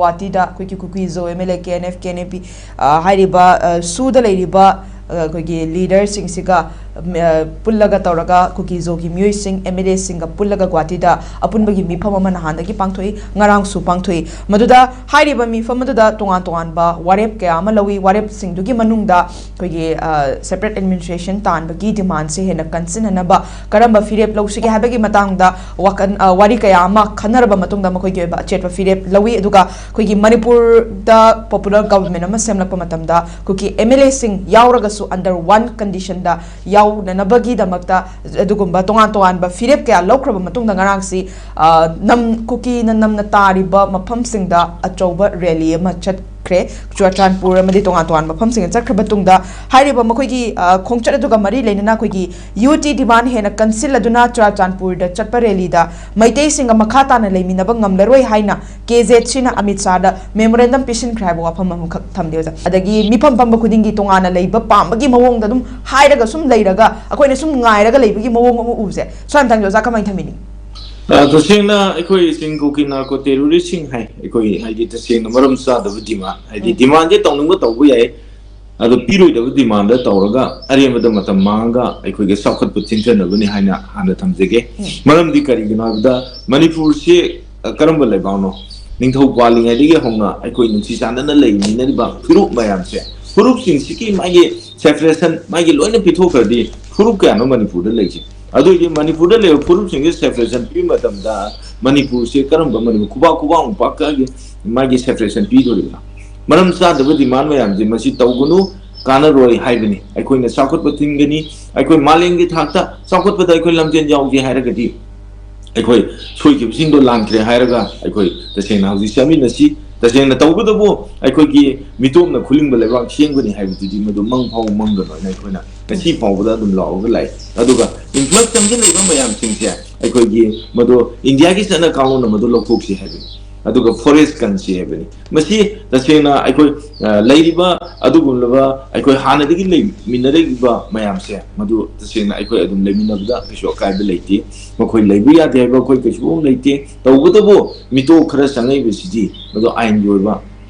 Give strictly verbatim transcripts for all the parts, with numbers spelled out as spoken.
ꯒꯨꯋꯥꯍꯥꯇꯤꯗ ꯑꯩꯈꯣꯏꯒꯤ ꯀꯨꯀꯤꯖꯣ M L A, K N F, K N A P, ꯍꯥꯏꯔꯤꯕ, ꯑ, ꯁꯨꯗ ꯂꯩꯔꯤꯕ, ꯑ, ꯑꯩꯈꯣꯏꯒꯤ ꯂꯤꯗꯔꯁꯤꯡꯁꯤꯒ, ꯎꯝ, ꯑ, ꯄꯨꯜꯂꯒ ꯇꯧꯔꯒ ꯀꯨꯀꯤꯖꯣꯒꯤ ꯃꯤꯑꯣꯏꯁꯤꯡ, ꯑꯦꯝ ꯑꯦꯜ ꯑꯦꯁꯤꯡꯒ ꯄꯨꯜꯂꯒ ꯒꯨꯋꯥꯍꯥꯇꯤꯗ ꯑꯄꯨꯟꯕꯒꯤ ꯃꯤꯐꯝ ꯑꯃ ꯅꯍꯥꯟꯗꯒꯤ ꯄꯥꯡꯊꯣꯛꯏ, ꯉꯔꯥꯡꯁꯨ ꯄꯥꯡꯊꯣꯛꯏ꯫ ꯃꯗꯨꯗ ꯍꯥꯏꯔꯤꯕ ꯃꯤꯐꯝ ꯑꯗꯨꯗ ꯇꯣꯉꯥꯟ ꯇꯣꯉꯥꯟꯕ ꯋꯥꯔꯦꯞ ꯀꯌꯥ ꯑꯃ ꯂꯧꯏ꯫ ꯋꯥꯔꯦꯞꯁꯤꯡꯗꯨꯒꯤ ꯃꯅꯨꯡꯗ ꯑꯩꯈꯣꯏꯒꯤ, ꯑ, ꯁꯦꯄꯔꯦꯠ ꯑꯦꯗꯃꯤꯅꯤꯁꯇ꯭ꯔꯦꯁꯟ ꯇꯥꯟꯕꯒꯤ ꯗꯤꯃꯥꯟꯁꯦ ꯍꯦꯟꯅ ꯀꯟꯁꯤꯟꯅꯅꯕ ꯀꯔꯝꯕ ꯐꯤꯔꯦꯞ ꯂꯧꯁꯤꯒꯦ ꯍꯥꯏꯕꯒꯤ ꯃꯇꯥꯡꯗ ꯋꯥꯈꯜ, ꯑ, ꯋꯥꯔꯤ ꯀꯌꯥ ꯑꯃ ꯈꯟꯅꯔꯕ ꯃꯇꯨꯡꯗ ꯃꯈꯣꯏꯒꯤ ꯑꯣꯏꯕ ꯑꯆꯦꯠꯄ ꯐꯤꯔꯦꯞ ꯂꯧꯏ꯫ ꯑꯗꯨꯒ ꯑꯩꯈꯣꯏꯒꯤ ꯃꯅꯤꯄꯨꯔꯗ ꯄꯣꯄꯨꯂꯔ ꯒꯕꯔꯟꯃꯦꯟ ꯑꯃ ꯁꯦꯝꯂꯛꯄ ꯃꯇꯝꯗ ꯀꯨꯀꯤ ꯑꯦꯝ ꯑꯦꯜ ꯑꯦꯁꯤꯡ ꯌꯥꯎꯔꯒꯁꯨ under one conditionꯗ ꯌꯥꯎꯅꯅꯕꯒꯤꯗꯃꯛꯇ ꯑꯗꯨꯒꯨꯝꯕ ꯇꯣꯉꯥꯟ ꯇꯣꯉꯥꯟꯕ ꯐꯤꯔꯦꯞ ꯀꯌꯥ ꯂꯧꯈ꯭ꯔꯕ ꯃꯇꯨꯡꯗ ꯉꯔꯥꯡꯁꯤ, ꯑ, ꯅꯝ, ꯀꯨꯀꯤꯅ ꯅꯝꯅ ꯇꯥꯔꯤꯕ ꯃꯐꯝꯁꯤꯡꯗ ꯑꯆꯧꯕ ꯔꯦꯂꯤ ꯑꯃ ꯆꯠꯈ꯭ꯔꯦ꯫ ꯆꯨꯔꯥꯆꯥꯟꯄꯨꯔ ꯑꯃꯗꯤ ꯇꯣꯉꯥꯟ ꯇꯣꯉꯥꯟꯕ ꯃꯐꯝꯁꯤꯡꯗ ꯆꯠꯈ꯭ꯔꯕ ꯇꯨꯡꯗ ꯍꯥꯏꯔꯤꯕ ꯃꯈꯣꯏꯒꯤ, ꯑ, ꯈꯣꯡꯆꯠ ꯑꯗꯨꯒ ꯃꯔꯤ ꯂꯩꯅꯅ ꯑꯩꯈꯣꯏꯒꯤ ꯌꯨ ꯇꯤ ꯗꯤꯃꯥꯟ ꯍꯦꯟꯅ ꯀꯟꯁꯤꯜꯂꯗꯨꯅ ꯆꯨꯔꯥꯆꯥꯟꯄꯨꯔꯗ ꯆꯠꯄ ꯔꯦꯂꯤꯗ ꯃꯩꯇꯩꯁꯤꯡꯒ ꯃꯈꯥ ꯇꯥꯅ ꯂꯩꯃꯤꯟꯅꯕ ꯉꯝꯂꯔꯣꯏ ꯍꯥꯏꯅ ꯀꯦ ꯖꯦꯠ ꯁꯤꯅ ꯑꯃꯤꯠ ꯁꯥꯍꯗ ꯃꯦꯃꯣꯔꯦꯟꯗꯝ ꯄꯤꯁꯤꯟꯈ꯭ꯔꯦ ꯍꯥꯏꯕ ꯋꯥꯐꯝ ꯑꯃꯈꯛ ꯊꯝꯂꯤ ꯑꯣꯖꯥ꯫ ꯑꯗꯒꯤ ꯃꯤꯐꯝ ꯐꯝꯕ ꯈꯨꯗꯤꯡꯒꯤ ꯇꯣꯉꯥꯟꯅ ꯂꯩꯕ ꯄꯥꯝꯕꯒꯤ ꯃꯑꯣꯡꯗ ꯑꯗꯨꯝ ꯍꯥꯏꯔꯒ ꯁꯨꯝ ꯂꯩꯔꯒ ꯑꯩꯈꯣꯏꯅ ꯁꯨꯝ ꯉꯥꯏꯔꯒ ꯂꯩꯕꯒꯤ ꯃꯑꯣꯡ ꯑꯃ ꯎꯕꯁꯦ, ꯁ꯭ꯋꯥꯏ ꯃꯇꯥꯡꯗ ꯑꯣꯖꯥ ꯀꯃꯥꯏꯅ ꯊꯝꯕꯤꯅꯤꯡꯉꯤ? ꯑ, ꯇꯁꯦꯡꯅ ꯑꯩꯈꯣꯏ ꯆꯤꯡ ꯀꯨꯀꯤ ꯅꯥꯔꯀꯣ ꯇꯦꯔꯣꯔꯤꯁꯁꯤꯡ ꯍꯥꯏ, ꯑꯩꯈꯣꯏ ꯍꯥꯏꯗꯤ ꯇꯁꯦꯡꯅ ꯃꯔꯝ ꯆꯥꯗꯕ ꯗꯤꯃꯥꯟ, ꯍꯥꯏꯗꯤ ꯎꯝ꯫ ꯗꯤꯃꯥꯟꯁꯦ ꯇꯧꯅꯤꯡꯕ ꯇꯧꯕ ꯌꯥꯏ, ꯑꯗꯣ ꯄꯤꯔꯣꯏꯗꯕ ꯗꯤꯃꯥꯟꯗ ꯇꯧꯔꯒ ꯑꯔꯦꯝꯕꯗ ꯃꯇꯝ ꯃꯥꯡꯉꯒ ꯑꯩꯈꯣꯏꯒꯤ ꯆꯥꯎꯈꯠꯄ ꯊꯤꯟꯊꯅꯕꯅꯤ ꯍꯥꯏꯅ ꯍꯥꯟꯅ ꯊꯝꯖꯒꯦ꯫ ꯎꯝ꯫ ꯃꯔꯝꯗꯤ ꯀꯔꯤꯒꯤꯅꯣ ꯍꯥꯏꯕꯗ ꯃꯅꯤꯄꯨꯔꯁꯤ, ꯑ, ꯀꯔꯝꯕ ꯂꯩꯕꯥꯛꯅꯣ? ꯅꯤꯡꯊꯧ ꯄꯥꯜꯂꯤꯉꯩꯗꯒꯤ ꯍꯧꯅ ꯑꯩꯈꯣꯏ ꯅꯨꯡꯁꯤ ꯆꯥꯟꯅꯅ ꯂꯩꯃꯤꯟꯅꯔꯤꯕ ꯐꯨꯔꯨꯞ ꯃꯌꯥꯝꯁꯦ, ꯐꯨꯔꯨꯞꯁꯤꯡꯁꯤꯒꯤ ꯃꯥꯒꯤ ꯁꯦꯄꯔꯦꯁꯟ, ꯃꯥꯒꯤ ꯂꯣꯏꯅ ꯄꯤꯊꯣꯛꯈ꯭ꯔꯗꯤ ꯐꯨꯔꯨꯞ ꯀꯌꯥꯅꯣ ꯃꯅꯤꯄꯨꯔꯗ ꯂꯩꯁꯦ? ꯑꯗꯨ ꯑꯣꯏꯗꯤ ꯃꯅꯤꯄꯨꯔꯗ ꯂꯩꯕ ꯐꯨꯔꯨꯞꯁꯤꯡꯁꯦ ꯁꯦꯄꯔꯦꯁꯟ ꯄꯤꯕ ꯃꯇꯝꯗ ꯃꯅꯤꯄꯨꯔꯁꯦ ꯀꯔꯝꯕ ꯃꯅꯤꯄꯨꯔ, ꯈꯨꯕꯥꯛ ꯈꯨꯕꯥꯛꯃꯨꯛ ꯄꯥꯛꯀꯛꯑꯒꯦ ꯃꯥꯒꯤ ꯁꯦꯄꯔꯦꯁꯟ ꯄꯤꯗꯣꯔꯤꯕ? ꯃꯔꯝ ꯆꯥꯗꯕ ꯗꯤꯃꯥꯟ ꯃꯌꯥꯝꯁꯦ ꯃꯁꯤ ꯇꯧꯒꯅꯨ, ꯀꯥꯟꯅꯔꯣꯏ ꯍꯥꯏꯕꯅꯤ꯫ ꯑꯩꯈꯣꯏꯅ ꯆꯥꯎꯈꯠꯄ ꯊꯤꯡꯒꯅꯤ, ꯑꯩꯈꯣꯏ ꯃꯥꯂꯦꯝꯒꯤ ꯊꯥꯛꯇ ꯆꯥꯎꯈꯠꯄꯗ ꯑꯩꯈꯣꯏ ꯂꯝꯖꯦꯜ ꯌꯥꯎꯒꯦ ꯍꯥꯏꯔꯒꯗꯤ ꯑꯩꯈꯣꯏ ꯁꯣꯏꯈꯤꯕꯁꯤꯡꯗꯣ ꯂꯥꯟꯈ꯭ꯔꯦ ꯍꯥꯏꯔꯒ ꯑꯩꯈꯣꯏ ꯇꯁꯦꯡꯅ ꯍꯧꯖꯤꯛ ꯆꯠꯃꯤꯟꯅꯁꯤ꯫ ꯇꯁꯦꯡꯅ ꯇꯧꯕꯇꯕꯨ ꯑꯩꯈꯣꯏꯒꯤ ꯃꯤꯇꯣꯞꯅ ꯈꯨꯂꯤꯡꯕ ꯂꯩꯕꯥꯛ ꯁꯦꯝꯒꯅꯤ ꯍꯥꯏꯕꯗꯨꯗꯤ ꯃꯗꯨ ꯃꯪ ꯐꯥꯎ ꯃꯪꯒꯅꯣ ꯍꯥꯏꯅ ꯑꯩꯈꯣꯏꯅ ꯉꯁꯤ ꯐꯥꯎꯕꯗ ꯑꯗꯨꯝ ꯂꯥꯎꯔꯒ ꯂꯥꯛꯏ꯫ ꯑꯗꯨꯒ ꯏꯟꯐ꯭ꯂꯛꯁ ꯆꯪꯁꯤꯜꯂꯛꯏꯕ ꯃꯌꯥꯝꯁꯤꯡꯁꯦ ꯑꯩꯈꯣꯏꯒꯤ ꯃꯗꯨ ꯏꯟꯗꯤꯌꯥꯒꯤ ꯆꯠꯅ ꯀꯥꯡꯂꯣꯟꯅ ꯃꯗꯨ ꯂꯧꯊꯣꯛꯁꯤ ꯍꯥꯏꯕꯅꯤ꯫ ꯑꯗꯨꯒ ꯐꯣꯔꯦꯁ ꯀꯟꯁꯤ ꯍꯥꯏꯕꯅꯤ꯫ ꯃꯁꯤ ꯇꯁꯦꯡꯅ ꯑꯩꯈꯣꯏ, ꯑ, ꯂꯩꯔꯤꯕ ꯑꯗꯨꯒꯨꯝꯂꯕ ꯑꯩꯈꯣꯏ ꯍꯥꯟꯅꯗꯒꯤ ꯂꯩꯃꯤꯟꯅꯔꯛꯂꯤꯕ ꯃꯌꯥꯝꯁꯦ, ꯃꯗꯨ ꯇꯁꯦꯡꯅ ꯑꯩꯈꯣꯏ ꯑꯗꯨꯝ ꯂꯩꯃꯤꯟꯅꯕꯗ ꯀꯩꯁꯨ ꯑꯀꯥꯏꯕ ꯂꯩꯇꯦ꯫ ꯃꯈꯣꯏ ꯂꯩꯕ ꯌꯥꯗꯦ ꯍꯥꯏꯕ ꯑꯩꯈꯣꯏ ꯀꯩꯁꯨ ꯂꯩꯇꯦ꯫ ꯇꯧꯕꯇꯕꯨ ꯃꯤꯇꯣꯞ ꯈꯔ ꯆꯪꯉꯛꯏꯕꯁꯤꯗꯤ ꯃꯗꯨ ꯑꯥꯏꯟꯒꯤ ꯑꯣꯏꯕ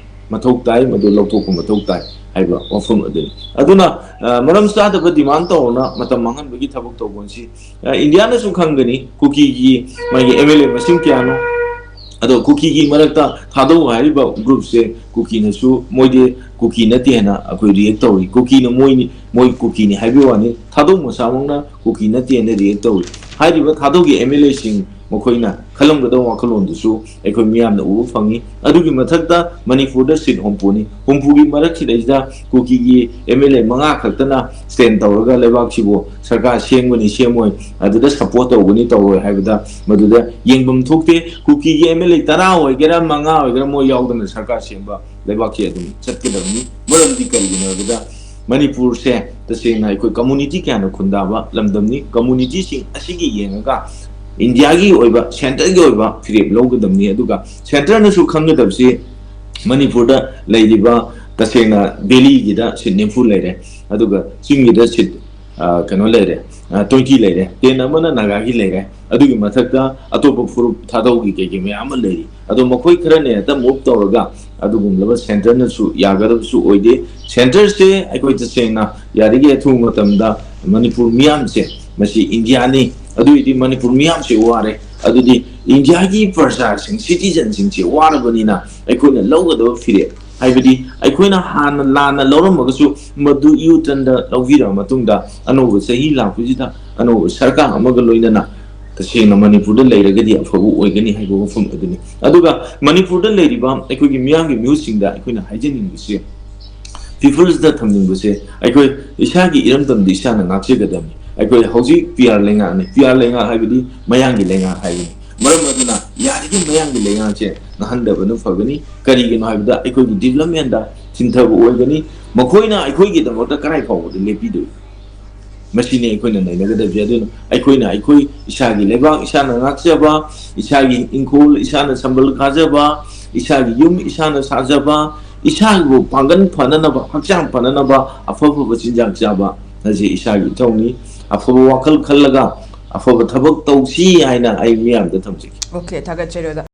ꯃꯊꯧ ꯇꯥꯏ, ꯃꯗꯨ ꯂꯧꯊꯣꯛꯄ ꯃꯊꯧ ꯇꯥꯏ ꯍꯥꯏꯕ ꯋꯥꯐꯝ ꯑꯗꯨꯅꯤ꯫ ꯑꯗꯨꯅ, ꯑ, ꯃꯔꯝ ꯆꯥꯗꯕ ꯗꯤꯃꯥꯟ ꯇꯧꯔꯅ ꯃꯇꯝ ꯃꯥꯡꯍꯟꯕꯒꯤ ꯊꯕꯛ ꯇꯧꯕ ꯑꯁꯤ, ꯑ, ꯏꯟꯗꯤꯌꯥꯅꯁꯨ ꯈꯪꯒꯅꯤ ꯀꯨꯀꯤꯒꯤ ꯃꯥꯒꯤ ꯑꯦꯝ ꯑꯦꯜ ꯑꯦ ꯃꯁꯤꯡ ꯀꯌꯥꯅꯣ꯫ ꯑꯗꯣ ꯀꯨꯀꯤꯒꯤ ꯃꯔꯛꯇ ꯊꯥꯗꯧ ꯍꯥꯏꯔꯤꯕ ꯒ꯭ꯔꯨꯞꯁꯦ ꯀꯨꯀꯤꯅꯁꯨ ꯃꯣꯏꯗꯤ ꯀꯨꯀꯤ ꯅꯠꯇꯦ ꯍꯥꯏꯅ ꯑꯩꯈꯣꯏ ꯔꯤꯌꯦꯛ ꯇꯧꯔꯤ꯫ ꯀꯨꯀꯤꯅ ꯃꯣꯏꯅꯤ, ꯃꯣꯏ ꯀꯨꯀꯤꯅꯤ ꯍꯥꯏꯕꯒꯤ ꯋꯥꯅꯤ, ꯊꯥꯗꯧ ꯃꯁꯥꯃꯛꯅ ꯀꯨꯀꯤ ꯅꯠꯇꯦ ꯍꯥꯏꯅ ꯔꯤꯌꯦꯛ ꯇꯧꯔꯤ꯫ ꯍꯥꯏꯔꯤꯕ ꯊꯥꯗꯧꯒꯤ ꯑꯦꯝ ꯑꯦꯜ ꯑꯦꯁꯤꯡ ꯃꯈꯣꯏꯅ ꯈꯜꯂꯝꯒꯗꯕ ꯋꯥꯈꯜꯂꯣꯟꯗꯨꯁꯨ ꯑꯩꯈꯣꯏ ꯃꯤꯌꯥꯝꯅ ꯎꯕ ꯐꯪꯉꯤ꯫ ꯑꯗꯨꯒꯤ ꯃꯊꯛꯇ ꯃꯅꯤꯄꯨꯔꯗ ꯁꯤꯠ ꯍꯨꯝꯐꯨꯅꯤ꯫ ꯍꯨꯝꯐꯨꯒꯤ ꯃꯔꯛꯁꯤꯗꯩꯁꯤꯗ ꯀꯨꯀꯤꯒꯤ ꯑꯦꯝ ꯑꯦꯜ ꯑꯦ ꯃꯉꯥ ꯈꯛꯇꯅ ꯁ꯭ꯇꯦꯟ ꯇꯧꯔꯒ ꯂꯩꯕꯥꯛꯁꯤꯕꯨ ꯁꯔꯀꯥꯔ ꯁꯦꯝꯒꯅꯤ ꯁꯦꯝꯃꯣꯏ, ꯑꯗꯨꯗ ꯁꯄꯣꯔꯠ ꯇꯧꯒꯅꯤ ꯇꯧꯔꯣꯏ ꯍꯥꯏꯕꯗ ꯃꯗꯨꯗ ꯌꯦꯡꯐꯝ ꯊꯣꯛꯇꯦ꯫ ꯀꯨꯀꯤꯒꯤ ꯑꯦꯝ ꯑꯦꯜ ꯑꯦ ꯇꯔꯥ ꯑꯣꯏꯒꯦꯔꯥ ꯃꯉꯥ ꯑꯣꯏꯒꯦꯔꯥ ꯃꯣꯏ ꯌꯥꯎꯗꯅ ꯁꯔꯀꯥꯔ ꯁꯦꯝꯕ ꯂꯩꯕꯥꯛꯁꯤ ꯑꯗꯨꯝ ꯆꯠꯀꯗꯕꯅꯤ꯫ ꯃꯔꯝꯗꯤ ꯀꯔꯤꯒꯤꯅꯣ ꯍꯥꯏꯕꯗ ꯃꯅꯤꯄꯨꯔꯁꯦ ꯇꯁꯦꯡꯅ ꯑꯩꯈꯣꯏ ꯀꯝꯃꯨꯅꯤꯇꯤ ꯀꯌꯥꯅ ꯈꯨꯟꯗꯥꯕ ꯂꯝꯗꯝꯅꯤ꯫ ꯀꯝꯃꯨꯅꯤꯇꯤꯁꯤꯡ ꯑꯁꯤꯒꯤ ꯌꯦꯡꯉꯒ ꯏꯟꯗꯤꯌꯥꯒꯤ ꯑꯣꯏꯕ, ꯁꯦꯟꯇꯔꯒꯤ ꯑꯣꯏꯕ ꯐꯤꯔꯦꯞ ꯂꯧꯒꯗꯕꯅꯤ꯫ ꯑꯗꯨꯒ ꯁꯦꯟꯇꯔꯅꯁꯨ ꯈꯪꯒꯗꯕꯁꯤ ꯃꯅꯤꯄꯨꯔꯗ ꯂꯩꯔꯤꯕ ꯇꯁꯦꯡꯅ ꯚꯦꯂꯤꯒꯤꯗ ꯁꯤꯠ ꯅꯤꯐꯨ ꯂꯩꯔꯦ, ꯑꯗꯨꯒ ꯆꯤꯡꯒꯤꯗ ꯁꯤꯠ, ꯑ, ꯀꯩꯅꯣ ꯂꯩꯔꯦ, ꯑ, ꯇ꯭ꯋꯦꯟꯇꯤ ꯂꯩꯔꯦ, ꯇꯦꯟ ꯑꯃꯅ ꯅꯥꯒꯥꯒꯤ ꯂꯩꯔꯦ, ꯑꯗꯨꯒꯤ ꯃꯊꯛꯇ ꯑꯇꯣꯞꯄ ꯐꯨꯔꯨꯞ ꯊꯥꯗꯧꯒꯤ ꯀꯩꯀꯩ ꯃꯌꯥꯝ ꯑꯃ ꯂꯩꯔꯤ꯫ ꯑꯗꯣ ꯃꯈꯣꯏ ꯈꯔꯅ ꯍꯦꯛꯇ ꯃꯨꯚ ꯇꯧꯔꯒ ꯑꯗꯨꯒꯨꯝꯂꯕ ꯁꯦꯟꯇꯔꯅꯁꯨ ꯌꯥꯒꯗꯕꯁꯨ ꯑꯣꯏꯗꯦ꯫ ꯁꯦꯟꯇꯔꯁꯦ ꯑꯩꯈꯣꯏ ꯇꯁꯦꯡꯅ ꯌꯥꯔꯤꯈꯩ ꯑꯊꯨꯕ ꯃꯇꯝꯗ ꯃꯅꯤꯄꯨꯔ ꯃꯤꯌꯥꯝꯁꯦ ꯃꯁꯤ ꯏꯟꯗꯤꯌꯥꯅꯤ, ꯑꯗꯨ ꯑꯣꯏꯔꯗꯤ ꯃꯅꯤꯄꯨꯔ ꯃꯤꯌꯥꯝꯁꯦ ꯋꯥꯔꯦ, ꯑꯗꯨꯗꯤ ꯏꯟꯗꯤꯌꯥꯒꯤ ꯄ꯭ꯔꯖꯥꯁꯤꯡ, ꯁꯤꯇꯤꯖꯟꯁꯤꯡꯁꯦ ꯋꯥꯔꯕꯅꯤꯅ ꯑꯩꯈꯣꯏꯅ ꯂꯧꯒꯗꯕ ꯐꯤꯔꯦꯞ, ꯍꯥꯏꯕꯗꯤ ꯑꯩꯈꯣꯏꯅ ꯍꯥꯟꯅ ꯂꯥꯟꯅ ꯂꯧꯔꯝꯃꯒꯁꯨ ꯃꯗꯨ ꯌꯨ ꯇꯔꯟꯗ ꯂꯧꯕꯤꯔꯕ ꯃꯇꯨꯡꯗ ꯑꯅꯧꯕ ꯆꯍꯤ ꯂꯥꯛꯄꯁꯤꯗ ꯑꯅꯧꯕ ꯁꯔꯀꯥꯔ ꯑꯃꯒ ꯂꯣꯏꯅꯅ ꯇꯁꯦꯡꯅ ꯃꯅꯤꯄꯨꯔꯗ ꯂꯩꯔꯒꯗꯤ ꯑꯐꯕ ꯑꯣꯏꯒꯅꯤ ꯍꯥꯏꯕ ꯋꯥꯐꯝ ꯑꯗꯨꯅꯤ꯫ ꯑꯗꯨꯒ ꯃꯅꯤꯄꯨꯔꯗ ꯂꯩꯔꯤꯕ ꯑꯩꯈꯣꯏꯒꯤ ꯃꯤꯌꯥꯝꯒꯤ ꯃꯤꯍꯨꯠꯁꯤꯡꯗ ꯑꯩꯈꯣꯏꯅ ꯍꯥꯏꯖꯅꯤꯡꯕꯁꯤ, ꯄꯤꯄꯜꯁꯇ ꯊꯝꯅꯤꯡꯕꯁꯦ, ꯑꯩꯈꯣꯏ ꯏꯁꯥꯒꯤ ꯏꯔꯝꯗꯝꯗꯤ ꯏꯁꯥꯅ ꯉꯥꯛꯆꯒꯗꯕꯅꯤ꯫ ꯑꯩꯈꯣꯏ ꯍꯧꯖꯤꯛ ꯄꯤ ꯑꯥꯔ ꯂꯩꯉꯥꯛꯅꯤ꯫ ꯄꯤ ꯑꯥꯔ ꯂꯩꯉꯥꯛ ꯍꯥꯏꯕꯗꯤ ꯃꯌꯥꯡꯒꯤ ꯂꯩꯉꯥꯛ ꯍꯥꯏꯕꯅꯤ꯫ ꯃꯔꯝ ꯑꯗꯨꯅ ꯌꯥꯔꯤꯈꯩ ꯃꯌꯥꯡꯒꯤ ꯂꯩꯉꯥꯛꯁꯦ ꯉꯥꯡꯍꯟꯗꯕꯅ ꯐꯒꯅꯤ꯫ ꯀꯔꯤꯒꯤꯅꯣ ꯍꯥꯏꯕꯗ ꯑꯩꯈꯣꯏꯒꯤ ꯗꯤꯕꯂꯞꯃꯦꯟꯗ ꯊꯤꯟꯊꯕ ꯑꯣꯏꯒꯅꯤ꯫ ꯃꯈꯣꯏꯅ ꯑꯩꯈꯣꯏꯒꯤꯗꯃꯛꯇ ꯀꯗꯥꯏ ꯐꯥꯎꯕꯗ ꯂꯦꯞꯄꯤꯗꯣꯏꯅꯣ? ꯃꯁꯤꯅꯤ ꯑꯩꯈꯣꯏꯅ ꯅꯩꯅꯒꯗꯕꯁꯦ꯫ ꯑꯗꯨꯅ ꯑꯩꯈꯣꯏꯅ ꯑꯩꯈꯣꯏ ꯏꯁꯥꯒꯤ ꯂꯩꯕꯥꯛ ꯏꯁꯥꯅ ꯉꯥꯛꯆꯕ, ꯏꯁꯥꯒꯤ ꯏꯪꯈꯣꯜ ꯏꯁꯥꯅ ꯁꯝꯕꯜ ꯈꯥꯖꯕ, ꯏꯁꯥꯒꯤ ꯌꯨꯝ ꯏꯁꯥꯅ ꯁꯥꯖꯕ, ꯏꯁꯥꯕꯨ ꯄꯥꯡꯒꯜ ꯐꯅꯅꯕ, ꯍꯛꯆꯥꯡ ꯐꯅꯅꯕ ꯑꯐ ꯑꯐꯕ ꯆꯤꯟꯖꯥꯛ ꯆꯥꯕ ꯑꯁꯤ ꯏꯁꯥꯒꯤ ꯏꯊꯧꯅꯤ꯫ ꯑꯐꯕ ꯋꯥꯈꯜ ꯈꯜꯂꯒ ꯑꯐꯕ ꯊꯕꯛ ꯇꯧꯁꯤ ꯍꯥꯏꯅ ꯑꯩ ꯃꯤꯌꯥꯝꯗ ꯊꯝꯖꯒꯦ꯫ ꯑꯣꯀꯦ, ꯊꯥꯒꯠꯆꯔꯤ ꯑꯣꯖꯥ꯫